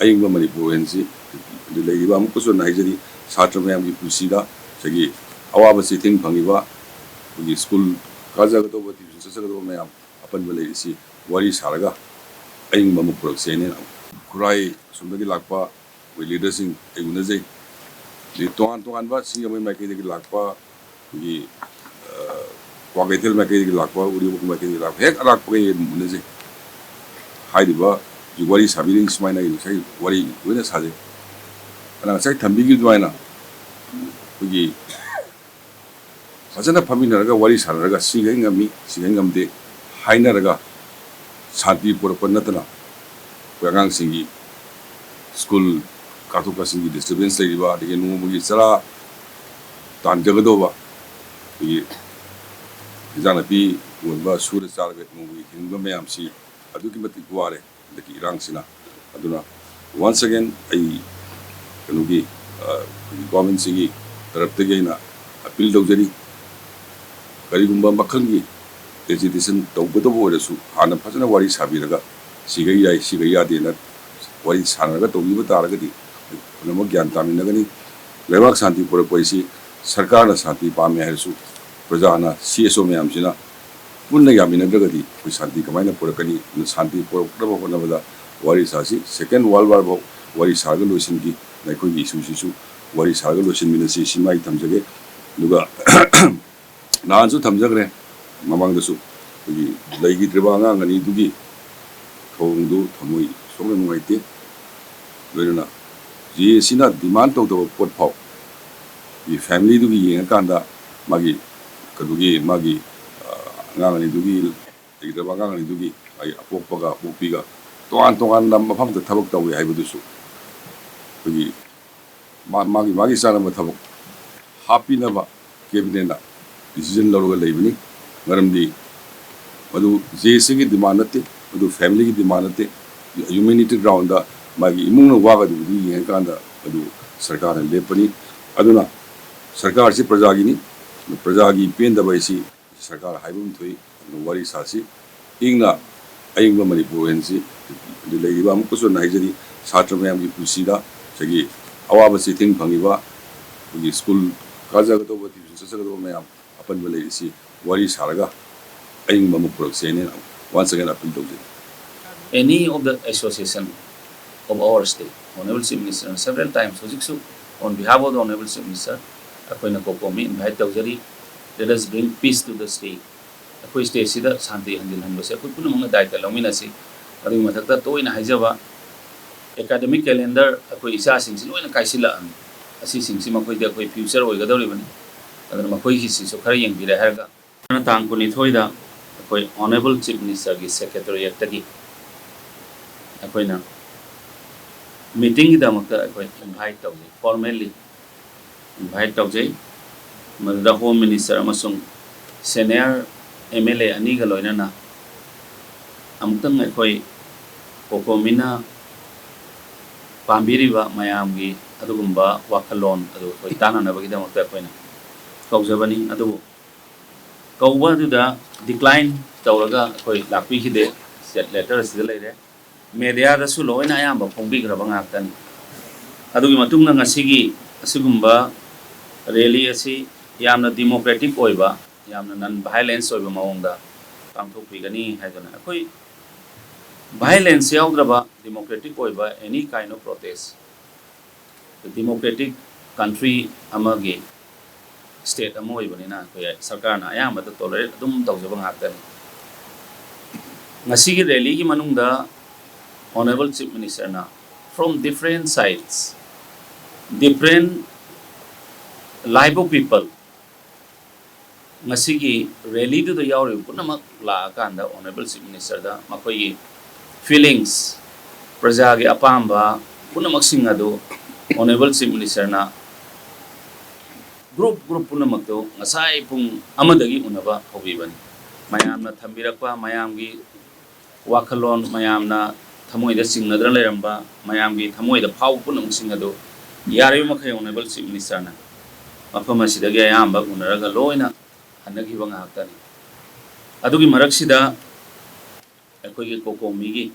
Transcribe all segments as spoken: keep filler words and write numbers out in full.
ꯑꯏꯪꯕ ꯃꯅꯤꯄꯨꯔ ꯑꯣꯏꯍꯟꯁꯤ꯫ ꯑꯗꯨ ꯂꯩꯔꯤꯕ, ꯑꯃꯨꯛꯀꯁꯨ ꯍꯟꯅ ꯍꯥꯏꯖꯔꯤ, ꯁꯥꯇ꯭ꯔ ꯃꯌꯥꯝꯒꯤ ꯄꯨꯟꯁꯤꯗ ꯉꯁꯥꯏꯒꯤ ꯑꯋꯥꯕ ꯆꯩꯊꯦꯡ ꯐꯪꯉꯤꯕ, ꯑꯩꯈꯣꯏꯒꯤ ꯁ꯭ꯀꯨꯜ ꯀꯥꯖꯒꯗꯧꯕ, ꯇ꯭ꯌꯨꯁꯟ ꯆꯠꯆꯒꯗꯧꯕ ꯃꯌꯥꯝ, ꯑꯄꯟꯕ ꯂꯩꯔꯤꯁꯤ ꯋꯥꯔꯤ ꯁꯥꯔꯒ ꯑꯏꯪꯕ ꯑꯃ ꯄꯨꯔꯛꯁꯦ ꯍꯥꯏꯅ ꯈꯨꯔꯥꯏ ꯑꯁꯣꯝꯗꯒꯤ ꯂꯥꯛꯄ ꯑꯩꯈꯣꯏ ꯂꯤꯗꯔꯁꯤꯡ ꯑꯩ ꯎꯅꯖꯩ꯫ ꯑꯗꯩ ꯇꯣꯉꯥꯟ ꯇꯣꯉꯥꯟꯕ ꯁꯤꯡꯖꯃꯩ ꯃꯥꯏꯀꯩꯗꯒꯤ ꯂꯥꯛꯄ, ꯑꯩꯈꯣꯏꯒꯤ, ꯑ, ꯀ꯭ꯋꯥꯀꯩꯊꯦꯜ ꯃꯥꯏꯀꯩꯗꯒꯤ ꯂꯥꯛꯄ, ꯎꯔꯤꯄꯣꯛ ꯃꯥꯏꯀꯩꯗꯒꯤ ꯂꯥꯛꯄ, ꯍꯦꯛ ꯑꯔꯥꯛꯄꯒꯩ ꯑꯗꯨꯝ ꯎꯅꯖꯩ꯫ ꯍꯥꯏꯔꯤꯕ ꯍꯧꯖꯤꯛ ꯋꯥꯔꯤ ꯁꯥꯕꯤꯔꯤꯕ ꯁꯨꯃꯥꯏꯅ ꯑꯩ ꯉꯁꯥꯏ ꯋꯥꯔꯤ ꯂꯣꯏꯅ ꯁꯥꯖꯩ꯫ ꯑꯗꯨꯅ ꯉꯁꯥꯏ ꯊꯝꯕꯤꯈꯤꯕ ꯑꯗꯨꯃꯥꯏꯅ ꯑꯩꯈꯣꯏꯒꯤ ꯐꯖꯅ ꯐꯝꯃꯤꯟꯅꯔꯒ ꯋꯥꯔꯤ ꯁꯥꯟꯅꯔꯒ ꯁꯤꯈꯩ ꯉꯝꯃꯤ, ꯁꯤꯈꯩ ꯉꯝꯗꯦ ꯍꯥꯏꯅꯔꯒ ꯁꯥꯟꯇꯤ ꯄꯨꯔꯛꯄ ꯅꯠꯇꯅ ꯑꯩꯈꯣꯏ ꯑꯉꯥꯡꯁꯤꯡꯒꯤ ꯁ꯭ꯀꯨꯜ ꯀꯥꯊꯣꯛ ꯀꯥꯁꯤꯟꯒꯤ disturbance ꯂꯩꯔꯤꯕ, ꯑꯗꯒꯤ ꯅꯣꯡꯃꯒꯤ ꯆꯔꯥ ꯇꯥꯟꯖꯒꯗꯧꯕ ꯑꯩꯈꯣꯏꯒꯤ ꯏꯟꯖꯥꯡ ꯅꯥꯄꯤ ꯌꯣꯟꯕ, ꯁꯨꯔ ꯆꯥꯔꯒ ꯅꯣꯡꯃꯒꯤ ꯍꯤꯡꯕ ꯃꯌꯥꯝꯁꯤ ꯑꯗꯨꯛꯀꯤ ꯃꯇꯤꯛ ꯋꯥꯔꯦ ꯍꯟꯗꯛꯀꯤ ꯏꯔꯥꯡꯁꯤꯅ꯫ ꯑꯗꯨꯅ once again ꯑꯩ ꯀꯩꯅꯣꯒꯤ, ꯑ, ꯑꯩꯈꯣꯏꯒꯤ government ꯁꯤꯒꯤ ꯇꯔꯞꯇꯒꯤ ꯑꯩꯅ appeal ꯇꯧꯖꯔꯤ, ꯀꯔꯤꯒꯨꯝꯕ ꯃꯈꯜꯒꯤ agitation ꯇꯧꯒꯗꯕ ꯑꯣꯏꯔꯁꯨ ꯍꯥꯟꯅ ꯐꯖꯅ ꯋꯥꯔꯤ ꯁꯥꯕꯤꯔꯒ ꯁꯤꯒꯩ ꯌꯥꯏ, ꯁꯤꯒꯩ ꯌꯥꯗꯦꯅ ꯋꯥꯔꯤ ꯁꯥꯟꯅꯔꯒ ꯇꯧꯕꯤꯕ ꯇꯥꯔꯒꯗꯤ ꯄꯨꯝꯅꯃꯛ ꯒ꯭ꯌꯥꯟ ꯇꯥꯃꯤꯟꯅꯒꯅꯤ꯫ ꯂꯩꯕꯥꯛ ꯁꯥꯟꯇꯤ ꯄꯨꯔꯛꯄ ꯍꯥꯏꯁꯤ ꯁꯔꯀꯥꯔꯅ ꯁꯥꯟꯇꯤ ꯄꯥꯝꯃꯦ ꯍꯥꯏꯔꯁꯨ ꯄ꯭ꯔꯖꯥꯅ, C S O ꯃꯌꯥꯝꯁꯤꯅ ꯄꯨꯟꯅ ꯌꯥꯃꯤꯟꯅꯗ꯭ꯔꯒꯗꯤ ꯑꯩꯈꯣꯏ ꯁꯥꯟꯇꯤ ꯀꯃꯥꯏꯅ ꯄꯨꯔꯛꯀꯅꯤ? ꯑꯗꯨꯅ ꯁꯥꯟꯇꯤ ꯄꯨꯔꯛꯅꯕ ꯍꯣꯠꯅꯕꯗ ꯋꯥꯔꯤ ꯁꯥꯁꯤ꯫ Second World War ꯐꯥꯎ ꯋꯥꯔꯤ ꯁꯥꯔꯒ ꯂꯣꯏꯁꯤꯟꯈꯤ꯫ ꯑꯩꯈꯣꯏꯒꯤ issue ꯁꯤꯁꯨ ꯋꯥꯔꯤ ꯁꯥꯔꯒ ꯂꯣꯏꯁꯤꯟꯃꯤꯟꯅꯁꯤ꯫ ꯁꯤꯃ ꯑꯩ ꯊꯝꯖꯒꯦ꯫ ꯑꯗꯨꯒ ꯅꯍꯥꯟꯁꯨ ꯊꯝꯖꯈ꯭ꯔꯦ ꯃꯃꯥꯡꯗꯁꯨ, ꯑꯩꯈꯣꯏꯒꯤ ꯂꯩꯈꯤꯗ꯭ꯔꯤꯕ ꯑꯉꯥꯡ ꯑꯅꯤꯗꯨꯒꯤ ꯊꯧꯑꯣꯡꯗꯨ ꯊꯃꯣꯏ ꯁꯣꯛꯅ ꯅꯨꯡꯉꯥꯏꯇꯦ꯫ ꯂꯣꯏꯅꯅ J A Cꯅ demand ꯇꯧꯗꯕ ꯄꯣꯠ ꯐꯥꯎ ꯑꯩꯈꯣꯏꯒꯤ familyꯗꯨꯒꯤ ꯌꯦꯡꯉꯀꯥꯟꯗ ꯃꯥꯒꯤ ꯀꯩꯅꯣꯒꯤ, ꯃꯥꯒꯤ, ꯑ, ꯑꯉꯥꯡ ꯑꯅꯤꯗꯨꯒꯤ, ꯂꯩꯈꯤꯗ꯭ꯔꯕ ꯑꯉꯥꯡ ꯑꯅꯤꯗꯨꯒꯤ ꯃꯥꯒꯤ ꯑꯄꯣꯛꯄꯒ ꯑꯄꯣꯛꯄꯤꯒ ꯇꯣꯉꯥꯟ ꯇꯣꯉꯥꯟꯕ ꯃꯐꯝꯗ ꯊꯕꯛ ꯇꯧꯏ ꯍꯥꯏꯕꯗꯨꯁꯨ ꯑꯩꯈꯣꯏꯒꯤ ꯃꯥ-, ꯃꯥꯒꯤ, ꯃꯥꯒꯤ ꯆꯥꯅꯕ ꯊꯕꯛ ꯍꯥꯞꯄꯤꯅꯕ cabinetꯅ decision ꯂꯧꯔꯒ ꯂꯩꯕꯅꯤ꯫ ꯃꯔꯝꯗꯤ ꯃꯗꯨ J A Cꯒꯤ demand ꯅꯠꯇꯦ, ꯃꯗꯨ familyꯒꯤ demand ꯅꯠꯇꯦ꯫ Humanity groundꯗ ꯃꯥꯒꯤ ꯏꯃꯨꯡꯅ ꯋꯥꯒꯗꯕꯗꯨ ꯌꯦꯡꯉꯀꯥꯟꯗ ꯃꯗꯨ ꯁꯔꯀꯥꯔꯅ ꯂꯦꯞꯄꯅꯤ꯫ ꯑꯗꯨꯅ ꯁꯔꯀꯥꯔꯁꯤ ꯄ꯭ꯔꯖꯥꯒꯤꯅꯤ꯫ ꯄ꯭ꯔꯖꯥꯒꯤ ꯄꯦꯟꯗꯕ ꯍꯥꯏꯁꯤ ꯁꯔꯀꯥꯔ ꯍꯥꯏꯕ ꯑꯃ ꯊꯣꯛꯏ꯫ ꯑꯗꯨꯅ ꯋꯥꯔꯤ ꯁꯥꯁꯤ, ꯏꯪꯅ ꯑꯏꯪꯕ ꯃꯅꯤꯄꯨꯔ ꯑꯣꯏꯍꯟꯁꯤ꯫ ꯑꯗꯨ ꯂꯩꯔꯤꯕ, ꯑꯃꯨꯛꯀꯁꯨ ꯍꯟꯅ ꯍꯥꯏꯖꯔꯤ, ꯁꯥꯇ꯭ꯔ ꯃꯌꯥꯝꯒꯤ ꯄꯨꯟꯁꯤꯗ ꯉꯁꯥꯏꯒꯤ ꯑꯋꯥꯕ ꯆꯩꯊꯦꯡ ꯐꯪꯉꯤꯕ, ꯑꯩꯈꯣꯏꯒꯤ ꯁ꯭ꯀꯨꯜ ꯀꯥꯖꯒꯗꯧꯕ, ꯇ꯭ꯌꯨꯁꯟ ꯆꯠꯆꯒꯗꯧꯕ ꯃꯌꯥꯝ, ꯑꯄꯟꯕ ꯂꯩꯔꯤꯁꯤ ꯋꯥꯔꯤ ꯁꯥꯔꯒ ꯑꯏꯪꯕ ꯑꯃ ꯄꯨꯔꯛꯁꯦ ꯍꯥꯏꯅ once again appeal ꯇꯧꯖꯔꯤ꯫ Any of the association of our state, Honorable Chief Minister several times, ꯍꯧꯖꯤꯛꯁꯨ on behalf of the Honorable Chief Minister ꯑꯩꯈꯣꯏꯅ ꯀꯣꯀꯣꯃꯤ invite ꯇꯧꯖꯔꯤ, let us bring peace to the state꯫ ꯑꯩꯈꯣꯏ ꯁ꯭ꯇꯦꯠꯁꯤꯗ ꯁꯥꯟꯇꯤ ꯍꯟꯖꯤꯟꯍꯟꯕꯁꯦ ꯑꯩꯈꯣꯏ ꯄꯨꯝꯅꯃꯛꯅ ꯗꯥꯏꯇ ꯂꯧꯃꯤꯟꯅꯁꯤ꯫ ꯑꯗꯨꯒꯤ ꯃꯊꯛꯇ ꯇꯣꯏꯅ ꯍꯥꯏꯖꯕ, academic calendar ꯑꯩꯈꯣꯏ ꯏꯆꯥꯁꯤꯡꯁꯤ ꯂꯣꯏꯅ ꯀꯥꯏꯁꯤꯜꯂꯛꯑꯅꯤ꯫ ꯑꯁꯤꯁꯤꯡꯁꯤ ꯃꯈꯣꯏꯗꯤ ꯑꯩꯈꯣꯏ future ꯑꯣꯏꯒꯗꯧꯔꯤꯕꯅꯤ꯫ ꯑꯗꯨꯅ ꯃꯈꯣꯏꯒꯤꯁꯤꯁꯨ ꯈꯔ ꯌꯦꯡꯕꯤꯔꯦ ꯍꯥꯏꯔꯒ, ꯇꯥꯡ ꯀꯨꯟꯅꯤꯊꯣꯏꯗ ꯑꯩꯈꯣꯏ Honorable Chief Ministerꯒꯤ Secretariatꯇꯒꯤ ꯑꯩꯈꯣꯏꯅ meetingꯒꯤꯗꯃꯛꯇ ꯑꯩꯈꯣꯏ invite ꯇꯧꯖꯩ, formally invite ꯇꯧꯖꯩ꯫ ꯃꯗꯨꯗ Home Minister ꯑꯃꯁꯨꯡ senior M L A ꯑꯅꯤꯒ ꯂꯣꯏꯅꯅ ꯑꯃꯨꯛꯇꯪ ꯑꯩꯈꯣꯏ ꯀꯣꯀꯣꯃꯤꯅ ꯄꯥꯝꯕꯤꯔꯤꯕ ꯃꯌꯥꯝꯒꯤ ꯑꯗꯨꯒꯨꯝꯕ ꯋꯥꯈꯜꯂꯣꯟ ꯑꯗꯨ ꯑꯩꯈꯣꯏ ꯇꯥꯟꯅꯅꯕꯒꯤꯗꯃꯛꯇ ꯑꯩꯈꯣꯏꯅ ꯀꯧꯖꯕꯅꯤ꯫ ꯑꯗꯨꯕꯨ ꯀꯧꯕ ꯑꯗꯨꯗ decline ꯇꯧꯔꯒ ꯑꯩꯈꯣꯏ ꯂꯥꯛꯄꯤꯈꯤꯗꯦ꯫ Letter ꯑꯁꯤꯗ ꯂꯩꯔꯦ꯫ Mediaꯗꯁꯨ ꯂꯣꯏꯅ ꯑꯌꯥꯝꯕ ꯐꯣꯡꯕꯤꯈ꯭ꯔꯕ ꯉꯥꯛꯇꯅꯤ꯫ ꯑꯗꯨꯒꯤ ꯃꯇꯨꯡꯗ ꯉꯁꯤꯒꯤ ꯑꯁꯤꯒꯨꯝꯕ rally ꯑꯁꯤ ꯌꯥꯝꯅ democratic ꯑꯣꯏꯕ, ꯌꯥꯝꯅ non violence ꯑꯣꯏꯕ ꯃꯑꯣꯡꯗ ꯄꯥꯡꯊꯣꯛꯄꯤꯒꯅꯤ ꯍꯥꯏꯗꯨꯅ, ꯑꯩꯈꯣꯏ violence ꯌꯥꯎꯗ꯭ꯔꯕ democratic ꯑꯣꯏꯕ any kind of protest, democratic country ꯑꯃꯒꯤ state ꯑꯃ ꯑꯣꯏꯕꯅꯤꯅ ꯑꯩꯈꯣꯏ ꯁꯔꯀꯥꯔꯅ ꯑꯌꯥꯝꯕꯗ tolerate ꯑꯗꯨꯝ ꯇꯧꯖꯕ ꯉꯥꯛꯇꯅꯤ꯫ ꯉꯁꯤꯒꯤ rallyꯒꯤ ꯃꯅꯨꯡꯗ Honorable Chief Ministerꯅ from different sides, different life of people, ꯉꯁꯤꯒꯤ rallyꯗꯨꯗ ꯌꯥꯎꯔꯤꯕ ꯄꯨꯝꯅꯃꯛ ꯂꯥꯛꯑꯀꯥꯟꯗ Honorable Chief Ministerꯗ ꯃꯈꯣꯏꯒꯤ feelings, ꯄ꯭ꯔꯖꯥꯒꯤ ꯑꯄꯥꯝꯕ ꯄꯨꯝꯅꯃꯛꯁꯤꯡ ꯑꯗꯨ Honorable Chief Ministerꯅ group group ꯄꯨꯝꯅꯃꯛꯇꯨ ꯉꯁꯥꯏ ꯄꯨꯡ ꯑꯃꯗꯒꯤ ꯎꯅꯕ ꯍꯧꯕꯤꯕꯅꯤ꯫ ꯃꯌꯥꯝꯅ ꯊꯝꯕꯤꯔꯛꯄ, ꯃꯌꯥꯝꯒꯤ ꯋꯥꯈꯜꯂꯣꯟ, ꯃꯌꯥꯝꯅ ꯊꯃꯣꯏꯗ ꯆꯤꯡꯅꯗꯨꯅ ꯂꯩꯔꯝꯕ, ꯃꯌꯥꯝꯒꯤ ꯊꯃꯣꯏꯗ ꯐꯥꯎꯕ ꯄꯨꯝꯅꯃꯛꯁꯤꯡ ꯑꯗꯨ ꯌꯥꯔꯤꯕ ꯃꯈꯩ Honorable Chief Ministerꯅ ꯃꯐꯝ ꯑꯁꯤꯗꯒꯤ ꯑꯌꯥꯝꯕ ꯎꯅꯔꯒ ꯂꯣꯏꯅ ꯍꯟꯅꯈꯤꯕ ꯉꯥꯛꯇꯅꯤ꯫ ꯑꯗꯨꯒꯤ ꯃꯔꯛꯁꯤꯗ ꯑꯩꯈꯣꯏꯒꯤ ꯀꯣꯀꯣꯃꯤꯒꯤ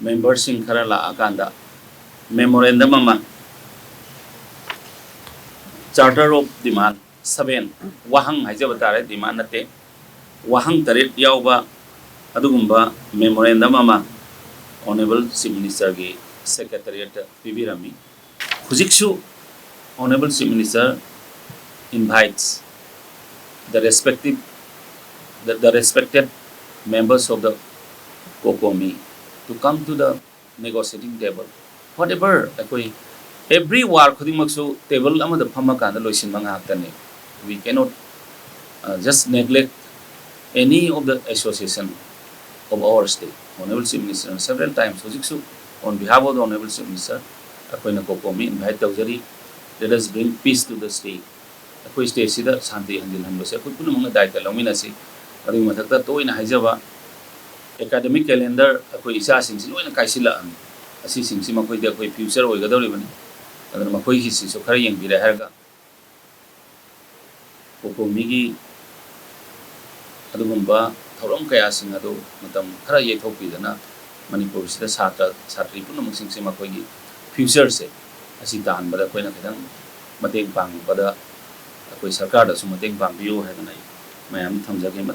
ꯃꯦꯝꯕꯔꯁꯤꯡ ꯈꯔ ꯂꯥꯛꯑꯀꯥꯟꯗ ꯃꯦꯃꯣꯔꯦꯟꯗꯝ ꯑꯃ, Charter of Demand seven, ꯋꯥꯍꯪ ꯍꯥꯏꯖꯕ ꯇꯥꯔꯦ, demand ꯅꯠꯇꯦ, ꯋꯥꯍꯪ ꯇꯔꯦꯠ ꯌꯥꯎꯕ ꯑꯗꯨꯒꯨꯝꯕ ꯃꯦꯃꯣꯔꯦꯟꯗꯝ ꯑꯃ ꯑꯣꯅꯦꯕꯜ ꯆꯤꯐ ꯃꯤꯅꯤꯁꯇꯔꯒꯤ ꯁꯦꯀ꯭ꯔꯦꯇꯔꯤꯌꯦꯠꯇ ꯄꯤꯕꯤꯔꯝꯃꯤ꯫ ꯍꯧꯖꯤꯛꯁꯨ Honorable Chief Minister invites the respective the, the respected members of the COCOMI to come to the negotiating table. Whatever, ꯑꯩꯈꯣꯏ every war ꯈꯨꯗꯤꯡꯃꯛꯁꯨ ꯇꯦꯕꯜ ꯑꯃꯗ ꯐꯝꯃꯀꯥꯟꯗ ꯂꯣꯏꯁꯤꯟꯕ ꯉꯥꯛꯇꯅꯤ꯫ We cannot uh, just neglect any of the association of our state. Honorable Chief Minister several times, ꯍꯧꯖꯤꯛꯁꯨ on behalf of the Honorable Chief Minister ꯑꯩꯈꯣꯏꯅ ꯀꯣꯀꯣꯃꯤ invite ꯇꯧꯖꯔꯤ꯫ Let us bring peace to the state. ꯑꯩꯈꯣꯏ ꯁ꯭ꯇꯦꯠꯁꯤꯗ ꯁꯥꯟꯇꯤ ꯍꯟꯖꯤꯜꯍꯟꯕꯁꯦ ꯑꯩꯈꯣꯏ ꯄꯨꯝꯅꯃꯛꯅ ꯗꯥꯏꯇ ꯂꯧꯃꯤꯟꯅꯁꯤ꯫ ꯑꯗꯨꯒꯤ ꯃꯊꯛꯇ ꯇꯣꯏꯅ ꯍꯥꯏꯖꯕ, academic calendar ꯑꯩꯈꯣꯏ ꯏꯆꯥꯁꯤꯡꯁꯤ ꯂꯣꯏꯅ ꯀꯥꯏꯁꯤꯜꯂꯛꯑꯕꯅꯤ꯫ ꯑꯁꯤꯁꯤꯡꯁꯤ ꯃꯈꯣꯏꯗꯤ ꯑꯩꯈꯣꯏ future ꯑꯣꯏꯒꯗꯧꯔꯤꯕꯅꯤ꯫ ꯑꯗꯨꯅ ꯃꯈꯣꯏꯒꯤꯁꯤꯁꯨ ꯈꯔ ꯌꯦꯡꯕꯤꯔꯦ ꯍꯥꯏꯔꯒ ꯀꯣꯀꯣꯃꯤꯒꯤ ꯑꯗꯨꯒꯨꯝꯕ ꯊꯧꯔꯝ ꯀꯌꯥꯁꯤꯡ ꯑꯗꯨ ꯃꯇꯝ ꯈꯔ ꯌꯩꯊꯣꯛꯄꯤꯗꯅ ꯃꯅꯤꯄꯨꯔꯁꯤꯗ ꯁꯥꯇ꯭ꯔ ꯁꯥꯇ꯭ꯔꯤ ꯄꯨꯝꯅꯃꯛꯁꯤꯡꯁꯤ ꯃꯈꯣꯏꯒꯤ futureꯁꯦ ꯑꯁꯤ ꯇꯥꯍꯟꯕꯗ ꯑꯩꯈꯣꯏꯅ ꯈꯤꯇꯪ ꯃꯇꯦꯡ ꯄꯥꯡꯕꯗ ꯑꯩꯈꯣꯏ ꯁꯔꯀꯥꯔꯗꯁꯨ ꯃꯇꯦꯡ ꯄꯥꯡꯕꯤꯌꯨ ꯍꯥꯏꯗꯅ ꯑꯩ ꯃꯌꯥꯝꯗ ꯊꯝꯖꯒꯦ꯫